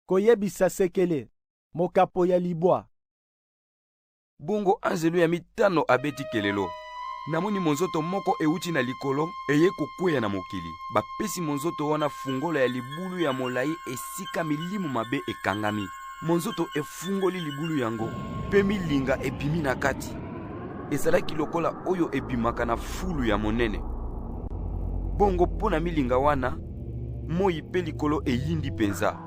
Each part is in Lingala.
Koyebisa sekele, mokapo ya libwa. Bongo anzelu ya mitano abeti kelelo. Namoni monzoto moko euti na likolo eye kokweya na mokili. Bapesi monzoto wana fungola ya libulu ya molai esika milimo mabe ekangami. Monzoto efungoli libulu yango mpe milinga ebimi na kati. Ezalaki lokola oyo ebimaka na fulu ya monene. Bongo mpo na milinga wana, moi mpe likolo eyindi mpenza.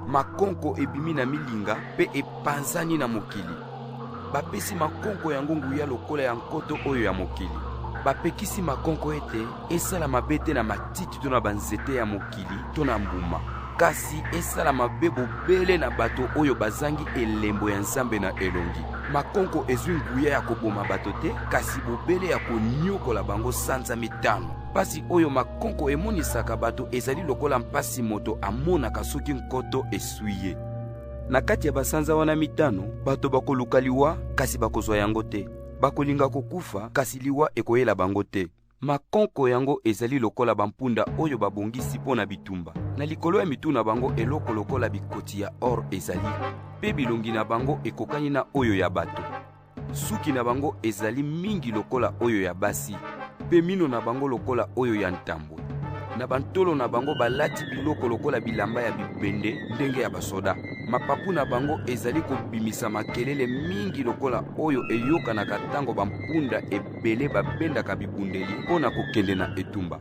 Makonko ebimi na milinga mpe epanzani na mokili. Bapesi makonko yango nguya lokola ya nkoto oyo ya mokili. Bapekisi makonko ete esala mabe te na matiti to na banzete ya mokili to na mbuma, kasi esala mabe bobele na bato oyo bazangi elembo ya Nzambe na elongi. Makonko ezwi nguya ya koboma bato te, kasi bobele ya konyokola bango sanza mitano. Mpasi oyo makonko emonisaka bato ezali lokola mpasi moto amonaka soki nkoto eswi ye. Na kati ya basanza wana mitano, bato bakoluka liwa, kasi bakozwa yango te. Bakolinga kokufa, kasi liwa ekoyela bango te. Makonko yango ezali lokola bampunda oyo babongisi mpo na bitumba. Na likolo ya mitu na bango eloko lokola bikoti ya or ezali, mpe bilongi na bango ekokani na oyo ya bato. Suki na bango ezali mingi lokola oyo ya basi, mpe mino na bango lokola oyo ya ntambwe. Na bantolo na bango balati biloko lokola bilamba ya bibende ndenge ya basoda. Mapapu na bango ezali kobimisa makelele mingi lokola oyo eyokanaka ntango bampunda ebele babendaka bibundeli mpo na kokende na etumba.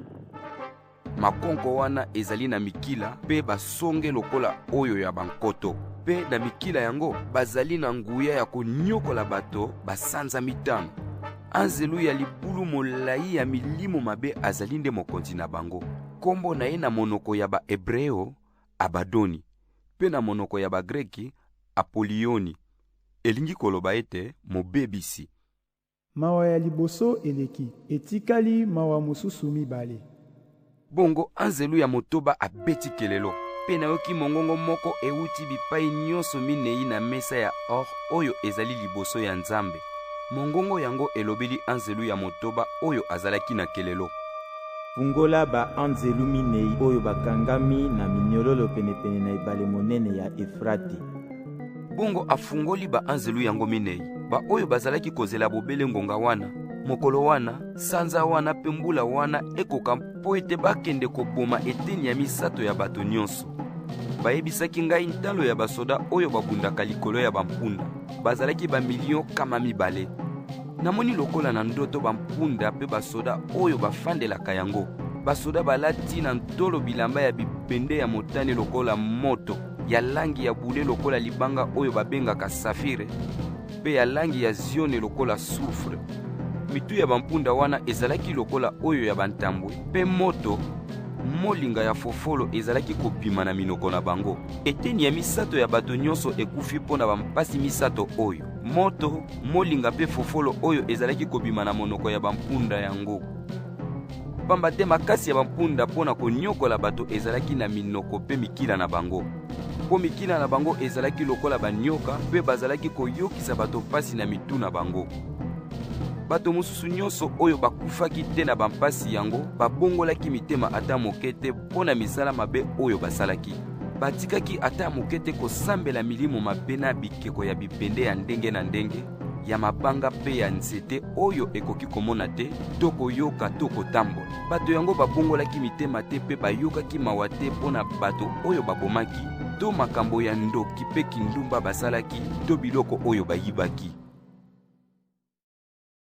Makonko wana ezali na mikila mpe basonge lokola oyo ya bankoto, mpe na mikila yango bazali na nguya ya konyokola bato basanza mitano. Anzelu ya libulu molai ya milimo mabe azali nde mokonzi na bango. Kombo na ye na monoko ya Baebreo Abadoni, mpe na monoko ya Bagreki Apolioni, elingi koloba ete mobebisi. Mawa ya liboso eleki, etikali mawa mosusu mibale. Bongo anzelu ya motoba abeti kelelo, mpe nayoki mongongo moko euti bipai nyonso minei na mesa ya or oyo ezali liboso ya Nzambe. Mongongo yango elobeli anzelu ya motoba oyo azalaki na kelelo. Fungola ba-anzelu minei oyo bakangami na minyololo penepene na ebale monene ya Efrate. Bongo afungoli ba-anzelu yango minei, baoyo bazalaki kozela bobele ngonga wana, mokolo wana, sanza wana mpe mbula wana ekoka mpo ete bakende koboma eteni ya misato ya bato nyonso. Bayebisaki ngai ntalo ya basoda oyo babundaka likolo ya bampunda, bazalaki bamilio 200. Namoni lokola na ndoto bampunda mpe basoda oyo bafandelaka yango. Basoda balati na ntolo bilamba ya bibende ya motane lokola moto, ya langi ya bule lokola libanga oyo babengaka safire, mpe ya langi ya zione lokola sufre. Mitu ya bampunda wana ezalaki lokola oyo ya bantambwe, mpe moto molinga ya fofolo ezalaki kobima na minoko na bango. Eteni ya misato ya bato nyonso ekufi mpo na bampasi misato oyo: moto, molinga mpe fofolo oyo ezalaki kobima na monoko ya bampunda yango. Pamba te makasi ya bampunda mpo na konyokola bato ezalaki na minoko mpe mikila na bango, mpo mikila na bango ezalaki lokola banyoka mpe bazalaki koyokisa bato mpasi na mitu na bango. Bato mosusu nyonso oyo bakufaki te na bampasi yango babongolaki mitema ata moke te mpo na misala mabe oyo basalaki. Batikaki ata moke te kosambela milimo mabe na bikeko ya bibende ya ndenge na ndenge, ya mabanga mpe ya nzete oyo ekoki komona te to koyoka to kotambola. Bato yango babongolaki mitema te mpe bayokaki mawa te mpo na bato oyo babomaki, to makambo ya ndoki mpe kindumba basalaki, to biloko oyo bayibaki.